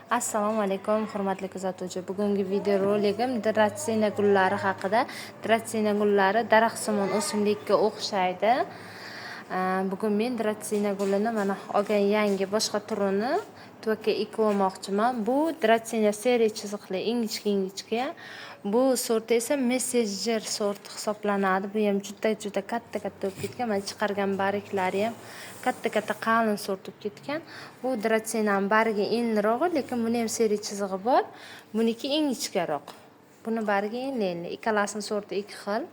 Assalomu alaykum, hurmatli kuzatuvchi. Bugungi videoroligim dratsina gullari haqida. Dratsina gullari daraxtsimon o'simlikka o'xshaydi. Bugun men dratsina gulini mana olgan yangi boshqa turini tuvakka ekib olmoqchiman. Bu dratsina seri chiziqli, ingichka ingichka. Bu sorti esa messenger sorti hisoblanadi. Bu ham juda juda katta katta bo'lib ketgan. Mana chiqargan barglari ham katta katta qalin sort bo'lib ketgan. Bu dratsinani bargi enlirog'i, lekin buni ham seri chizig'i bor. Buniki ingichkaroq. Buni bargi enli enli. Ikkalasini sorti ikki xil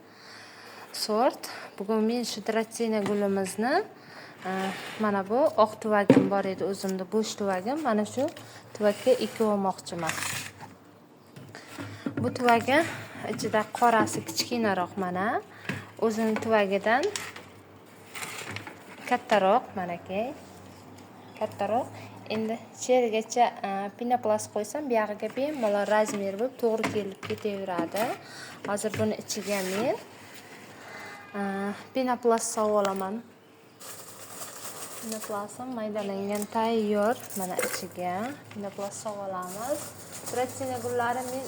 sort. Bugun men shu dratsina gulimizni mana bu oq tuvagim bor edi o'zimda, bo'sh tuvagim. Mana shu tuvakka ekib olmoqchiman. Bu tuvagi ichida qorasi kichkinaroq mana. O'zini tuvagidan kattaroq, manaki. Kattaroq. Endi cherigacha penoplast qo'ysam, buyog'iga bemalol razmer bo'lib to'g'ri kelib ketaveradi. Hozir buni ichiga men penoplast solib olaman. Penoplastim maydalangan tayyor. Mana ichiga penoplast solib olamiz. Dratsina gullari men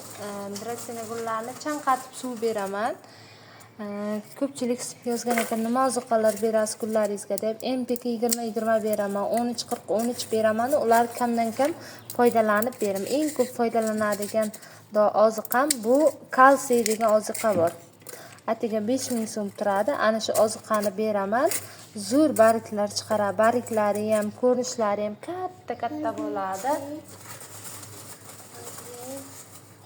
dratsina gullarini chanqatib suv beraman. Ko'pchilik yozgan ekan, nima ozuqalar berasiz gullaringizga deb. NPK 20-20 beraman, 13-40-13 beraman. Ular kamdan kam foydalanib beraman. Eng ko'p foydalanadigan ozuqam bu kalsiy degan ozuqa bor. Atiga 5000 so'm turadi. Ana shu ozuqani beraman. Zo'r barglar chiqaradi. Barglari ham, ko'rinishlari ham katta katta bo'ladi.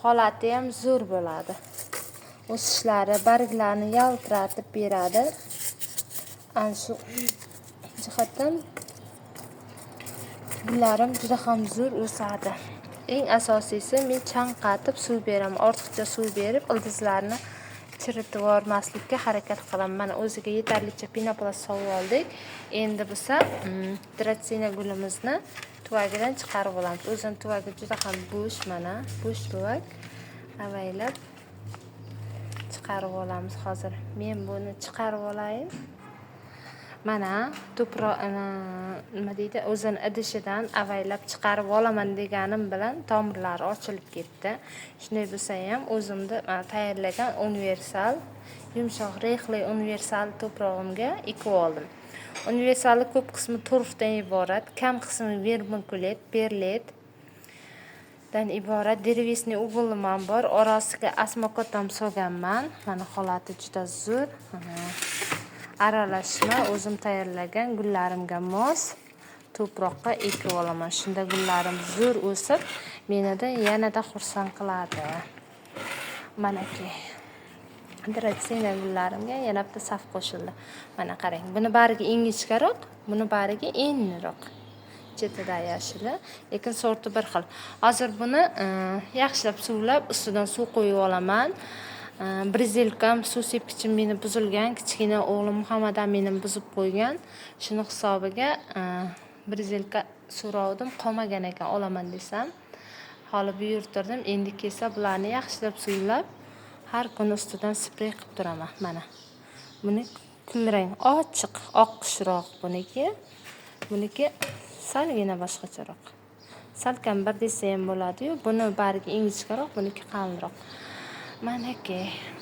Holati ham zo'r bo'ladi. O'sishlari, barglarni yaltiratib beradi. Ana shu jihatdan gullarim juda ham zo'r o'sadi. Eng asosiysi men chanqatib suv beraman. Ortiqcha suv berib, ildizlarni chiritib yubormaslikka harakat qilaman. Mana o'ziga yetarlicha penoplast solib oldik. Endi bo'lsa, dratsina gulimizni tuvagidan chiqarib olamiz. O'zini tuvagi juda ham bo'sh, mana bo'sh tuvak. Avaylab chiqarib olamiz hozir. Men buni chiqarib olayin. Mana tuproq, nima deydi, o'zini idishidan avaylab chiqarib olaman deganim bilan tomirlari ochilib ketdi. Shunday bo'lsa ham o'zimni tayyorlagan universal, yumshoq rexli universal tuprog'imga ekib oldim. Universalni ko'p qismi torfdan iborat, kam qismi vermikulit, perlitdan iborat. Деревесный уголь ham bor, orasiga osmokot ham solganman. Mana holati juda zo'r. Aralashma o'zim tayyorlagan gullarimga mos tuproqqa ekib olaman. Shunda gullarim zo'r o'sib, menida yanada xursand qiladi. Manaki dratsina gullarimga yana bitta saf qo'shildi. Mana qarang, buni bargi ingichkaroq, buni bargi enliroq. Chetida yashili, lekin sorti bir xil. Hozir buni yaxshilab suvlab, ustidan suv qo'yib olaman. Brizelkam, suv sepkichim meni buzilgan, kichkina o'g'lim Muhammad Aminim buzib qo'ygan. Shuni hisobiga brizelka so'rovdim, qolmagan ekan, olaman desam. Hali buyurtirdim. Endi kelsa bularni yaxshilab suvlab, har kuni ustidan sprey qilib turaman. Mana. Buni kulrang, ochiq, oqishroq buniki. Buniki salgina boshqacharoq. Salkam bir desa ham bo'ladi-yu, buni bargi ingichkaroq, buniki qalinroq. Manaki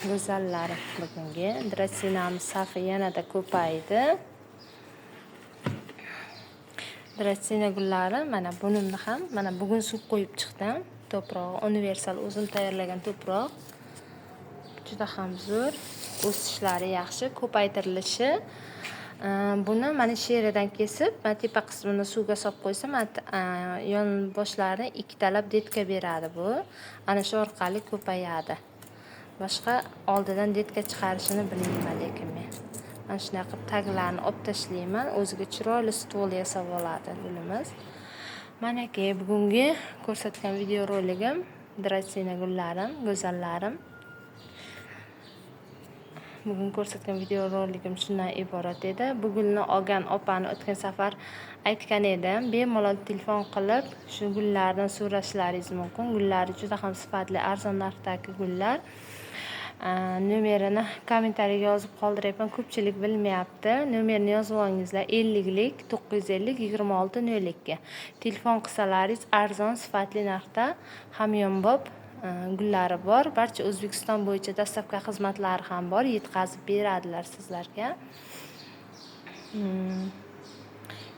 go'zallarim, bugungi dratsinamiz safi yanada ko'paydi. Dratsina gullari mana bunimni ham mana bugun suv qo'yib chiqdim. To'prog'i universal o'zim tayyorlagan tuproq. Juda ham zo'r, o'sishlari yaxshi, ko'paytirilishi. Buni mana shu yeridan kesib, mana tepa qismini suvga solib qo'ysam, mana yon boshlarini ikkitalab detka beradi bu. Ana shu orqali ko'payadi. Boshqa oldidan detka chiqarishini bilmayman lekin men. Mana shunday qilib taglarini olib tashlayman, o'ziga chiroyli stol yasab oladi gulimiz. Manaki bugungi ko'rsatgan videoroligim dratsina gullarim, go'zallarim. Bugun ko'rsatgan videoroligim shundan iborat edi. Bu gulni olgan opani o'tgan safar aytgan edim. Bemalol telefon qilib shu gullardan so'rashlaringiz mumkin. Gullari juda ham sifatli, arzon narxdagi gullar. Nomerini kommentariyaga yozib qoldiryapman, ko'pchilik bilmayapti. Nomerini yozib olingizlar: 50 950 26 02. Telefon qilsalaringiz, arzon, sifatli narxda hamyonbop gullari bor. Barcha O'zbekiston bo'yicha доставка xizmatlari ham bor, yetkazib beradilar sizlarga.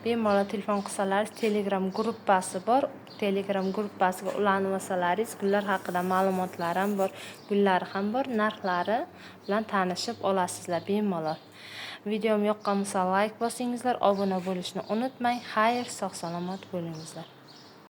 Bemalol telefon qilsalaringiz, Telegram gruppasi bor. Telegram gruppasiga ulanib olsalaringiz, gullar haqida ma'lumotlar ham bor, gullari ham bor, narxlari bilan tanishib olasizlar bemalol. Videom yoqqan bo'lsa, layk bosingizlar, obuna bo'lishni unutmang. Xayr, sog' salomat bo'lingizlar.